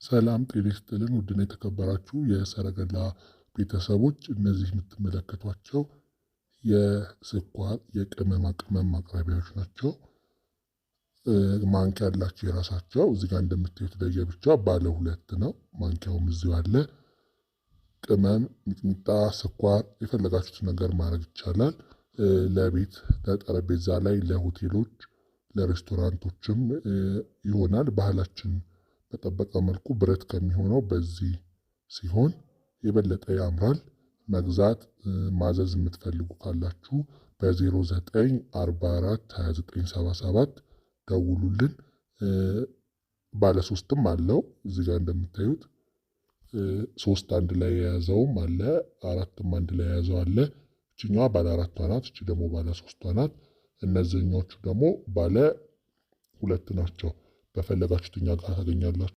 ሰላም ጤና ይስጥልን። ውድና የተከበራችሁ የሰረገላ ቤተሰቦች፣ እነዚህ የምትመለከቷቸው የስኳር የቅመማ ቅመም ማቅረቢያዎች ናቸው። ማንኪያ ያላቸው የራሳቸው፣ እዚህ ጋር እንደምታዩት ለየብቻ ባለ ሁለት ነው። ማንኪያውም እዚሁ አለ። ቅመም፣ ሚጥሚጣ፣ ስኳር የፈለጋችሁት ነገር ማድረግ ይቻላል። ለቤት፣ ለጠረጴዛ ላይ፣ ለሆቴሎች፣ ለሬስቶራንቶችም ይሆናል። ባህላችን በጠበቀ መልኩ ብረት ከሚሆነው በዚህ ሲሆን የበለጠ ያምራል። መግዛት ማዘዝ የምትፈልጉ ካላችሁ በ0944 2977 ደውሉልን። ባለ ሶስትም አለው፣ እዚህ ጋር እንደምታዩት ሶስት አንድ ላይ የያዘውም አለ፣ አራትም አንድ ላይ የያዘው አለ። እችኛዋ ባለ አራቷ ናት፣ እቺ ደግሞ ባለ ሶስቷ ናት። እነዚህኞቹ ደግሞ ባለ ሁለት ናቸው። በፈለጋችሁት እኛ ጋር ታገኛላችሁ።